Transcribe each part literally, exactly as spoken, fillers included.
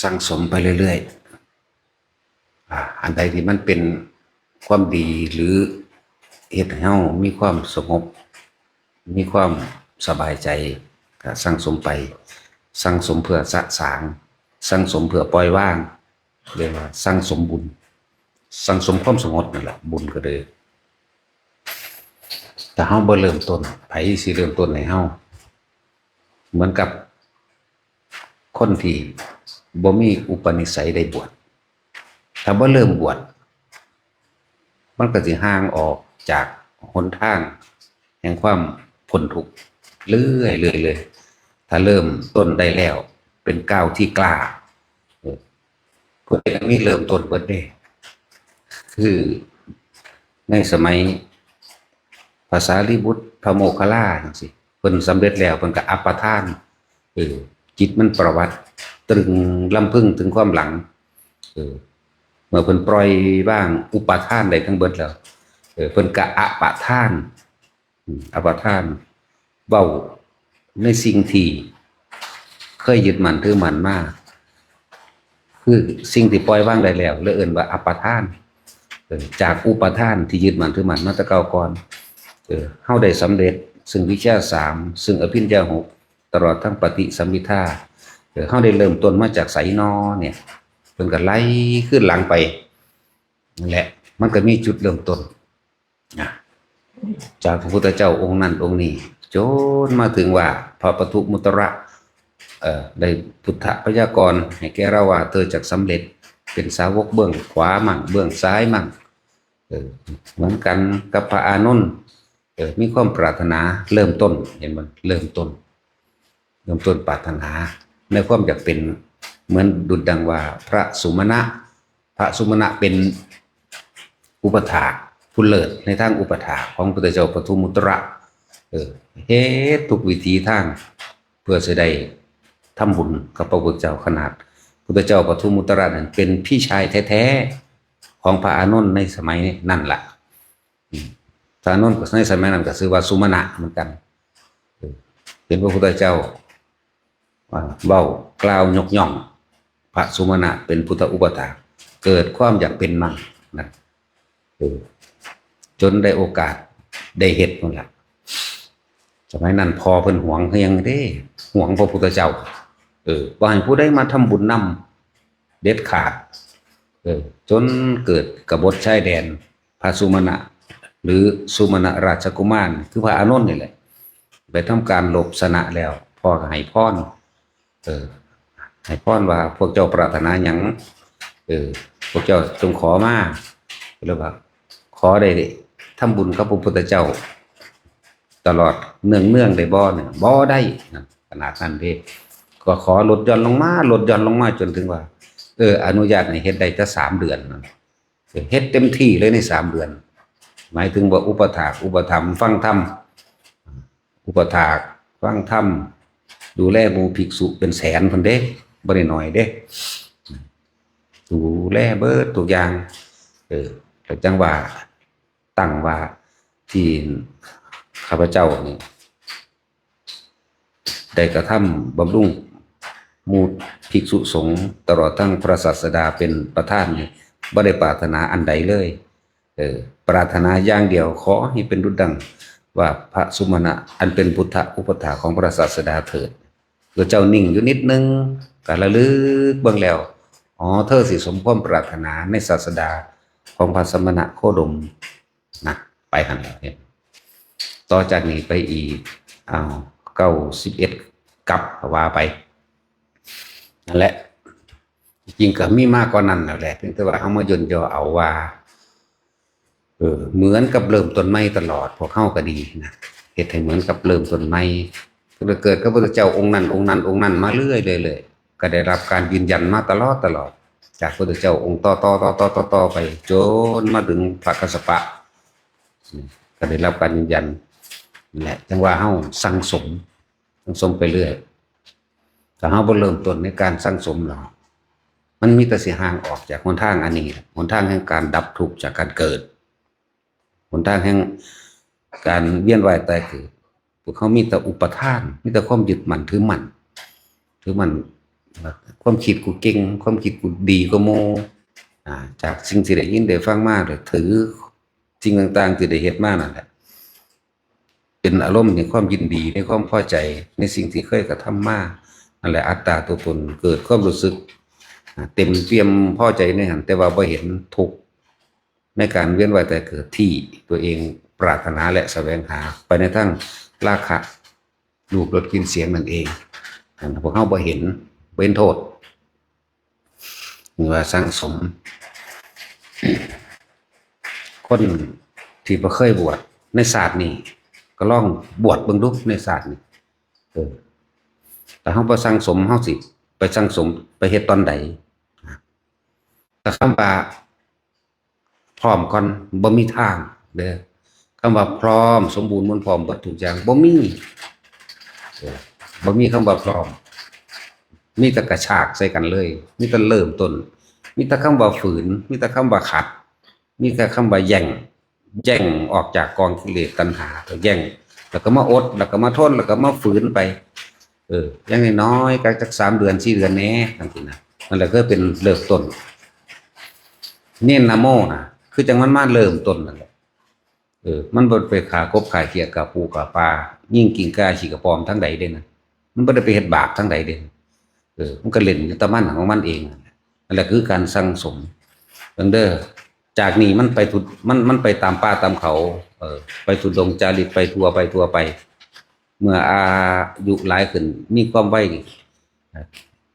สั่งสมไปเรื่อยๆ อ่า อันใดที่มันเป็นความดีหรือเฮ็ดให้เฮามีความสงบ มีความสบายใจ ก็สั่งสมไป สั่งสมเพื่อสะสาง สั่งสมเพื่อปล่อยวาง เรียกว่าสั่งสมบุญ สั่งสมความสงบนั่นแหละ บุญก็เลย แต่เฮาบ่เริ่มต้น ไผสิเริ่มต้นให้เฮา เหมือนกับคนที่บ่มีอุปนิสัยได้บวช ถ้าบ่เริ่มบวช มันก็สิห่างออกจากหนทางแห่งความพ้นทุกข์เรื่อยๆเลย ถ้าเริ่มต้นได้แล้ว เป็นก้าวที่กล้า เออ ผู้ใดก็มีเริ่มต้นเบิดเด้ คือในสมัยพระสารีบุตร พระโมคคัลลาจังซี้ เพิ่นสำเร็จแล้ว เพิ่นก็อัปปทาน เออ จิตมันประวัติตรึงลำพึงถึงความหลัง เออ เมื่อเพิ่นปล่อยวางอุปาทานได้ทั้งเบิดแล้ว เออ เพิ่นก็อัปปทาน อืม อัปปทาน เว้าในสิ่งที่เคยยึดมั่นถือมั่นมา คือสิ่งที่ปล่อยวางได้แล้ว เลยเอิ้นว่าอัปปทาน เออ จากอุปาทานที่ยึดมั่นถือมั่นมาแต่เก่าก่อน เออ เฮาได้สำเร็จซึ่งวิชชาสาม ซึ่งอภิญญาหก ตลอดทั้งปฏิสัมภิทา เออ เฮาได้เริ่มต้นมาจากไสน้อเนี่ย เพิ่นก็ไล่คืนหลังไป นั่นแหละ มันก็มีจุดเริ่มต้น นะ จากพระพุทธเจ้าองค์นั้นองค์นี้ จนมาถึงว่าพระปทุมมุตตระ เอ่อ ได้พุทธพยากรณ์ให้แก่เราว่า เธอจักสำเร็จเป็นสาวกเบื้องขวามั่ง เบื้องซ้ายมั่ง เออ เหมือนกันกับพระอานนท์ เออ มีความปรารถนาเริ่มต้น เห็นบ่ เริ่มต้น เริ่มต้นปรารถนาในความอยากเป็นเหมือนดุจดังว่าพระสุมาณะ พระสุมาณะเป็นอุปถากผู้เลิศในทางอุปถากของพุทธเจ้าปทุมมุตตระ เออ เฮ็ดทุกวิถีทางเพื่อสิได้ทำบุญกับพระพุทธเจ้า ขนาดพุทธเจ้าปทุมมุตตระนั้นเป็นพี่ชายแท้ๆของพระอานนท์ในสมัยนั้นล่ะ อืม พระอานนท์ก็ในสมัยนั้นก็ชื่อว่าสุมาณะเหมือนกัน เออ เห็นพระพุทธเจ้า อ่า เว้ากล่าวยกย่องพระสุมาณะเป็นพุทธอุปถาก เกิดความอยากเป็นมั่งนะ เออ จนได้โอกาสได้เฮ็ดนั่นแหละ สมัยนั้นพ่อเพิ่นหวงคือหยังเด้ หวงพระพุทธเจ้า เออ บ่ให้ผู้ใดมาทำบุญนำเด็ดขาด เออ จนเกิดกบฏชายแดน พระสุมาณะ หรือสุมาณะราชกุมาร คือพระอานนท์นี่แหละ ไปทำการรบชนะแล้ว พ่อก็ให้พร เออ ให้พรว่าพวกเจ้าปรารถนาหยัง เออ พวกเจ้าจงขอมา เลยว่า ขอได้ทำบุญกับพระพุทธเจ้า ตลอดเนืองๆได้บ่เนี่ย บ่ได้นะ ขนาดนั้นเด้ ก็ขอลดหย่อนลงมา ลดหย่อนลงมาจนถึงว่า เออ อนุญาตให้เฮ็ดได้แต่สามเดือนนะ เฮ็ดเต็มที่เลยในสามเดือน หมายถึงว่าอุปถากอุปถัมภ์ฟังธรรม อุปถากฟังธรรม ดูแลหมู่ภิกษุเป็นแสนพุ้นเด้ บ่ได้น้อยเด้ ดูแลเบิดทุกอย่าง เออ ก็จั่งว่าตั้งว่าที่ข้าพเจ้านี่ ได้กระทำบำรุงหมู่ภิกษุสงฆ์ตลอดทั้งพระศาสดาเป็นประธานนี่ บ่ได้ปรารถนาอันใดเลย เออ ปรารถนาอย่างเดียว ขอให้เป็นดุจดังว่าพระสุมาณะอันเป็นพุทธอุปถากของพระศาสดาเถิด พระเจ้านิ่งอยู่นิดนึง ก็ระลึกเบิ่งแล้ว อ๋อ เธอสิสมความปรารถนาในศาสดาของพระสมณะโคดม นะ ไปหั่นแล้วเนี่ย ต่อจากนี้ไปอีก อ้าว เก้าสิบเอ็ด กับว่าไป นั่นแหละ จริงๆก็มีมากกว่านั้นแล้วแหละ เพียงแต่ว่าเอามาย่นย่อเอาว่า เออ เหมือนกับเริ่มต้นใหม่ตลอด พวกเฮาก็ดีนะ เฮ็ดให้เหมือนกับเริ่มต้นใหม่ ก็เลยเกิดกับพระพุทธเจ้าองค์นั้น องค์นั้น องค์นั้นมาเรื่อยๆเลย ก็ได้รับการยืนยันมาตลอดตลอด จากพระพุทธเจ้าองค์ต่อๆๆๆๆไป จนมาถึงพระกัสสปะ ก็ได้รับการยืนยัน และจั่งว่าเฮาสั่งสม สั่งสมไปเรื่อย ถ้าเฮาบ่เริ่มต้นในการสั่งสมหรอก มันมีแต่สิห่างออกจากหนทางอันนี้ หนทางแห่งการดับทุกข์จากการเกิด หนทางแห่งการเวียนว่ายตายเกิด พวกเขามีแต่อุปาทาน มีแต่ความยึดมั่นถือมั่น ถือมั่น ความคิดกูเก่ง ความคิดกูดีกว่าหมู่ อ่า จากสิ่งที่ได้ยินได้ฟังมา หรือถือสิ่งต่างๆที่ได้เฮ็ดมานั่นแหละ เป็นอารมณ์ในความยินดี ในความพอใจ ในสิ่งที่เคยกระทำมา นั่นแหละ อัตตาตัวตน เกิดความรู้สึก อ่า เต็มเปี่ยมพอใจในหั้น แต่ว่าบ่เห็นทุกข์ในการเวียนว่ายตายเกิดที่ตัวเองปรารถนาและแสวงหา ไปในทางราคะ รูป รส กลิ่น เสียงนั่นเอง อันพวกเฮาบ่เห็น เป็นโทษ นี่ว่าสั่งสม คนที่บ่เคยบวชในชาตินี้ ก็ลองบวชเบิ่งดูในชาตินี้ เออ แต่เฮาบ่สั่งสม เฮาสิไปสั่งสม ไปเฮ็ดตอนใด แต่คำว่าพร้อมก่อน บ่มีทางเด้อ คำว่าพร้อม สมบูรณ์ มันพร้อมเบิดทุกอย่าง บ่มี เออ บ่มีคำว่าพร้อม มีแต่กระชากใส่กันเลย มีแต่เริ่มต้น มีแต่คำว่าฝืน มีแต่คำว่าขัด มีแต่คำว่าแย่ง แย่งออกจากกองกิเลสตัณหา ก็แย่ง แล้วก็มาอด แล้วก็มาทน แล้วก็มาฝืนไป เออ อย่างน้อยๆ ก็จักสามเดือน สี่เดือนแหน่ จังซี้นะ นั่นแหละคือเป็นเริ่มต้น เณรนะโมนะ คือจังมันมาเริ่มต้นนั่นแหละ เออ มันบ่ไปฆ่ากบฆ่าเขียดฆ่าปูฆ่าปลา ยิงกิ้งก่าขี้กระป๋อมทางใดเด้นะ มันบ่ได้ไปเฮ็ดบาปทางใดเด้ เออ มันก็เล่นอยู่แต่มันของมันเองนั่นแหละ นั่นแหละคือการสั่งสม เบิ่งเด้อ จากนี้มันไปทุด- มัน- มันไปตามป่าตามเขา เออ ไปทุดงค์จาริก ไปทั่ว ไปทั่วไป เมื่ออายุหลายขึ้น มีความไว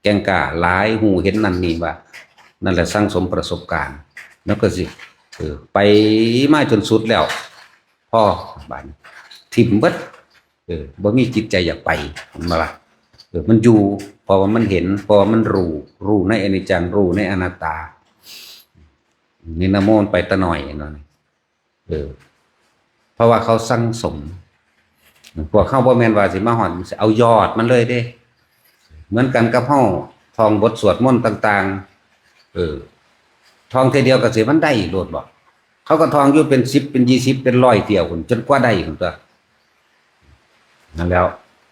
แก่งกล้าหลาย ฮู้เห็นนั่นนี่ว่า นั่นแหละสั่งสมประสบการณ์ แล้วก็สิ เออ ไปมาจนสุดแล้ว พอ บาดนี้ ถิ่มเบิด เออ บ่มีจิตใจอยากไป เห็นบ่ล่ะ เออ มันอยู่ เพราะว่ามันเห็น เพราะว่ามันรู้ รู้ในอนิจจัง รู้ในอนัตตา เณรนะโมไปแต่น้อยเนาะ เออ เพราะว่าเขาสั่งสม พวกเขาบ่แม่นว่าสิมาฮอด สิเอายอดมันเลยเด้ เหมือนกันกับเฮาท่องบทสวดมนต์ต่างๆ เออ ท่องเทื่อเดียวก็สิมันได้โลดบ่ เขาก็ท่องอยู่เป็นสิบ เป็นยี่สิบ เป็นร้อยเทื่อพุ้น จนกว่าได้พุ้นตั๊ว นั่นแล้ว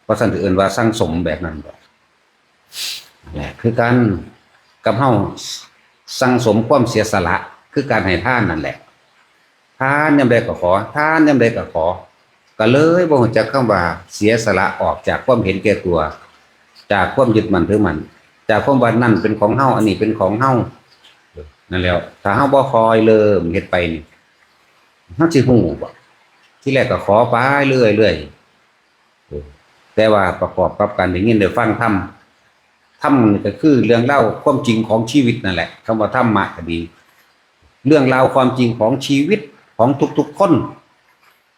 เพราะฉะนั้นเอิ้นว่าสั่งสมแบบนั้นบ่ นั่นแหละ คือการกับเฮาสั่งสมความเสียสละ คือการให้ทานนั่นแหละ ทานยามใดก็ขอ ทานยามใดก็ขอ ก็เลยบ่รู้จักคำว่าเสียสละออกจากความเห็นแก่ตัว จากความยึดมั่นถือมั่น จากความว่านั่นเป็นของเฮา อันนี้เป็นของเฮา นั่นแหล้ว ถ้าเฮาบ่คอยเริ่มเฮ็ดไปนี่ เฮาสิฮู้บ่ ทีแรกก็ขอไปเรื่อยๆ เออ แต่ว่าประกอบกับการได้ยินได้ฟังธรรม ธรรมนี่ก็คือเรื่องราวความจริงของชีวิตนั่นแหละ คำว่าธรรมะก็ดี เรื่องราวความจริงของชีวิตของทุกๆคน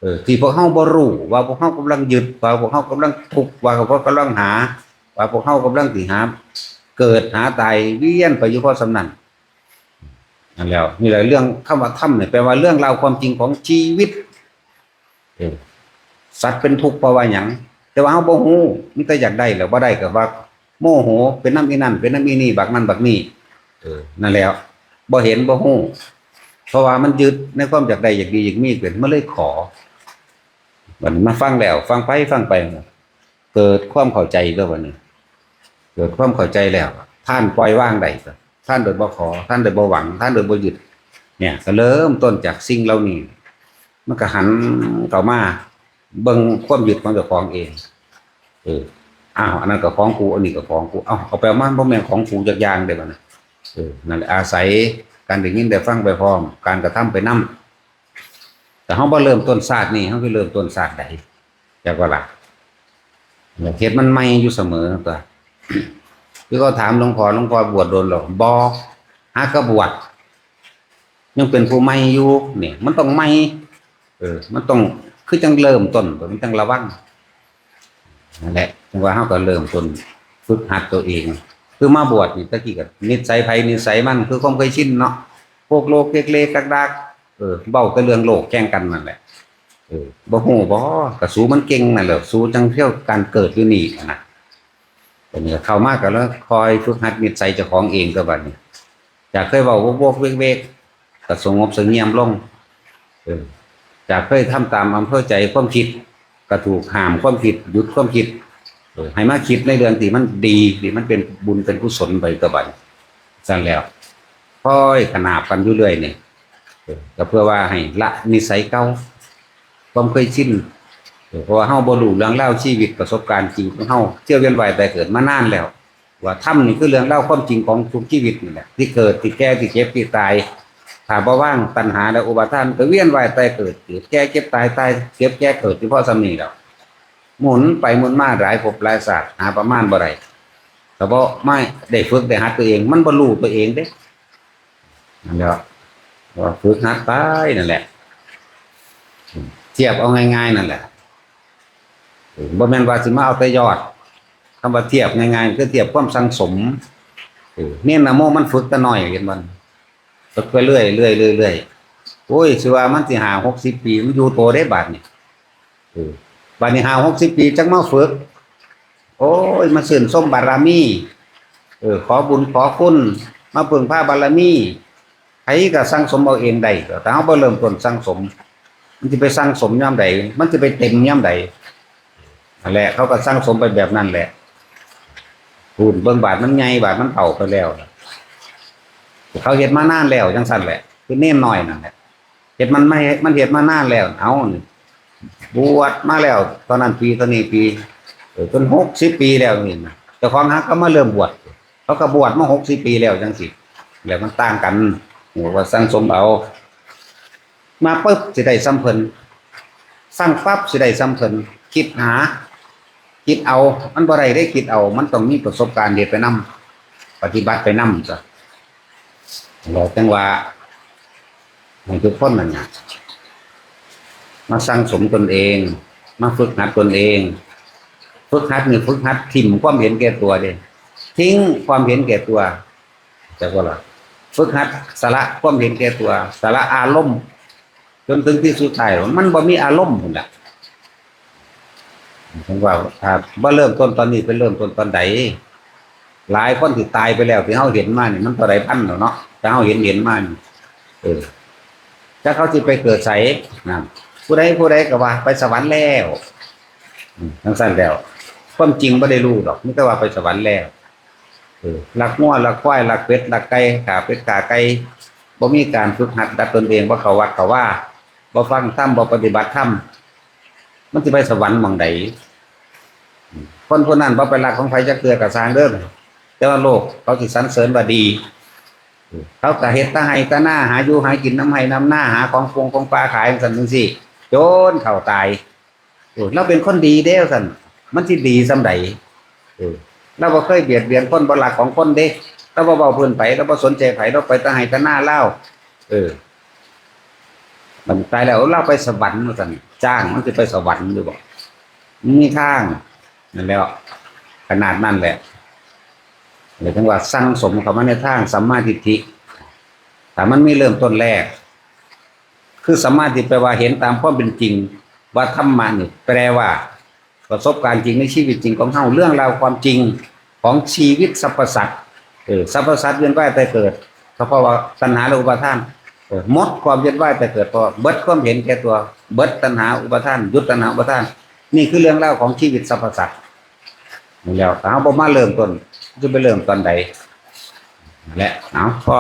เออ ที่พวกเฮาบ่รู้ว่าพวกเฮากำลังยึด ว่าพวกเฮากำลังทุกข์ ว่าพวกเฮากำลังหา ว่าพวกเฮากำลังสิหา เกิดหาตายเวียนไปอยู่พอส่ำนั้น นั่นแหล้ว นี่แหละเรื่องคำว่าธรรมเนี่ย แปลว่าเรื่องราวความจริงของชีวิต เออ สัตว์เป็นทุกข์เพราะว่าหยัง แต่ว่าเฮาบ่ฮู้ มีแต่อยากได้แล้วบ่ได้ก็ว่าโมโห เป็นนำอีนั่น เป็นนำอีนี่ บักนั่นบักนี่ เออ นั่นแหล้ว บ่เห็นบ่ฮู้ เพราะว่ามันยึดในความอยากได้อยากดีอยากมีเป็น มันเลยขอ บัดนี้มาฟังแล้ว ฟังไปฟังไป เกิดความเข้าใจแล้วบัดนี้ เกิดความเข้าใจแล้ว ทานปล่อยวางได้ก็ ทานโดยบ่ขอ ทานโดยบ่หวัง ทานโดยบ่ยึด เนี่ย ก็เริ่มต้นจากสิ่งเหล่านี้ มันก็หันเข้ามาเบิ่งความยึดของเจ้าของเอง เออ อ้าว อันนั้นก็ของกู อันนี้ก็ของกู เอ้า เอาไปเอามา บ่แม่นของกูจักอย่างเด้บัดนี้ เออ นั่นแหละ อาศัยการได้ยินได้ฟังไปพร้อม การกระทำไปนำ แต่เฮาบ่เริ่มต้นชาตินี้ เฮาสิเริ่มต้นชาติใด จักว่าล่ะ เฮ็ดมันใหม่อยู่เสมอตั๊ว คือเขาถามหลวงพ่อ หลวงพ่อบวชโดนแล้วบ่ หากะบวช ยังเป็นผู้ใหม่อยู่ นี่ มันต้องใหม่ เออ มันต้อง คือจั่งเริ่มต้น มันจั่งระวัง นั่นแหละ จั่งว่าเฮาก็เริ่มต้นฝึกหัดตัวเอง คือมาบวชนี่ ตะกี้ก็นิสัยไผนิสัยมัน คือความเคยชินเนาะ พวกโลกเล็กๆดักๆ เออ เว้าแต่เรื่องโลกแข่งกันนั่นแหละ เออ บ่ฮู้บ่ ก็สูมันเก่งนั่นแหละ สูจั่งเที่ยวการเกิดอยู่นี่นะ บัดนี้เข้ามาก็เลยคอยฝึกหัดนิสัยเจ้าของเองตั๊วบัดนี้ จากเคยเว้าโวกๆเวกๆ ก็สงบเสงี่ยมลง เออ จากเคยทำตามอำเภอใจความคิด ก็ถูกห้ามความคิด หยุดความคิด ออให้มาคิดในเรื่องที่มันดีที่มันเป็นบุญเป็นกุศลไปตะบัดซั่นแล้ว ค่อยขนาบกันอยู่เรื่อยนี่ เออก็เพื่อว่าให้ละนิสัยเก่า ความเคยชิน เออเพราะว่าเฮาบ่รู้เรื่องราวชีวิตประสบการณ์จริงของเฮาเที่ยวเวียนว่ายตายเกิดมานานแล้ว ว่าธรรมนี่คือเรื่องราวความจริงของทุกชีวิตนี่แหละ ที่เกิดที่แก่ที่เจ็บที่ตาย ถ้าบ่วางตัณหาและอุปาทานก็เวียนว่ายตายเกิด เกิดแก่เจ็บตาย ตายเจ็บแก่เกิดอยู่พอส่ำนี้แล้ว หมุนไปหมุนมาหลายภพหลายชาติหาประมาณบ่ได้ ถ้าบ่มาได้ฝึกได้หัดตัวเอง มันบ่รู้ตัวเองเด้ นั่นแหละ ก็ฝึกหัดไปนั่นแหละ เทียบเอาง่ายๆนั่นแหละ เออบ่แม่นว่าสิมาเอาแต่ยอด คำว่าเทียบง่ายๆคือเทียบความสั่งสม เออเณรนะโมมันฝึกแต่น้อย เห็นบ่ ฝึกไปเรื่อยๆเรื่อยๆโอ้ย สิว่ามันสิห้าหกสิบปี มันอยู่โตได้บาดนี่ เออ บาดนี้ห้าหกสิบปีจักมาฝึก โอ้ย มาชื่นชมบารมี เออ ขอบุญขอคุณ มาพึ่งพาบารมี ไผก็สั่งสมเอาเองได้ แต่เฮาบ่เริ่มต้นสั่งสม มันสิไปสั่งสมยามใด มันสิไปเต็มยามใด นั่นแหละ เขาก็สั่งสมไปแบบนั้นแหละ พู้นเบิ่งบาดมันใหญ่ บาดมันเฒ่าไปแล้ว เขาเฮ็ดมานานแล้วจั่งซั่นแหละ คือเณรน้อยนั่นแหละ เฮ็ดมันไม่ มันเฮ็ดมานานแล้ว เอานี่ บวชมาแล้ว ตอนนั้นปี ตอนนี้ปี เออ จนหกสิบปีแล้วนี่นะ เจ้าของหาก็มาเริ่มบวช เขาก็บวชมาหกสิบปีแล้วจั่งซี้ แล้วมันต่างกัน ว่าสั่งสมเอา มาปุ๊บสิได้ส่ำเพิ่น สั่งปั๊บสิได้ส่ำเพิ่น คิดหา คิดเอา มันบ่ได้ได้คิดเอา มันต้องมีประสบการณ์เฮ็ดไปนำ ปฏิบัติไปนำจ้ะ แล้วจั่งว่า ให้ทุกคนนั่นน่ะ มาสั่งสมตนเอง มาฝึกหัดตนเอง ฝึกหัดนี่ฝึกหัดถิ่มความเห็นแก่ตัวเด้ ทิ้งความเห็นแก่ตัว จักว่าล่ะ ฝึกหัดสละความเห็นแก่ตัว สละอารมณ์ จนถึงที่สุดท้าย มันบ่มีอารมณ์พุ้นล่ะ ผมว่าถ้าบ่เริ่มต้นตอนนี้ ไปเริ่มต้นตอนใด หลายคนที่ตายไปแล้วที่เฮาเห็นมานี่ มันเท่าใดพันแล้วเนาะ แต่เฮาเห็นเห็นมานี่ เออ จักเขาสิไปเกิดไสนั่น ผู้ใดผู้ใดก็ว่าไปสวรรค์แล้ว อืม จั่งซั่นแล้ว ความจริงบ่ได้รู้ดอก มีแต่ว่าไปสวรรค์แล้ว เออ ลักงัว ลักควาย ลักเป็ด ลักไก่ ฆ่าเป็ด ฆ่าไก่ บ่มีการฝึกหัดดัดตนเอง บ่เข้าวัดเข้าวา บ่ฟังธรรม บ่ปฏิบัติธรรม มันสิไปสวรรค์หม่องใด อืม คนผู้นั้นบ่ไปลักของไผจักเทื่อก็ซ่างเด้อ แต่ว่าโลกเขาสิสรรเสริญว่าดี อืม เขาก็เฮ็ดตาไฮ่ตานา หาอยู่หากินนำไฮ่นำนา หาของปงของป่าขายจั่งซั่นจั่งซี้ จนเฒ่าตาย เออ ลาวเป็นคนดีเด้ ซั่น มันสิดีส่ำใด เออ ลาวบ่เคยเบียดเบียนคน บ่ลักของคนเด้ ลาวบ่เว้าพื้นไผ ลาวบ่สนใจไผ ลาวไปตาไฮ่ตานาลาว เออ มันตายแล้ว ลาวไปสวรรค์ว่าซั่น จ้างมันสิไปสวรรค์อยู่บ่ มันมีทาง นั่นแหละ ขนาดนั้นแหละ เลยถึงว่าสั่งสมเข้ามาในทางสัมมาทิฏฐิ ถ้ามันมีเริ่มต้นแรก คือสัมมาทิฏฐิแปลว่าเห็นตามความเป็นจริง ว่าธรรมะนี่แปลว่า ประสบการณ์จริงในชีวิตจริงของเฮา เรื่องราวความจริงของชีวิตสรรพสัตว์ เออ สรรพสัตว์เวียนว่ายตายเกิด ก็เพราะว่าตัณหาและอุปาทาน เออ หมดความเวียนว่ายตายเกิด เพราะเบิดความเห็นแก่ตัว เบิดตัณหาอุปาทาน หยุดตัณหาอุปาทาน นี่คือเรื่องราวของชีวิตสรรพสัตว์ นั่นแหละ ถ้าเฮาบ่มาเริ่มต้น จะไปเริ่มตอนใด นั่นแหละ เอา พอ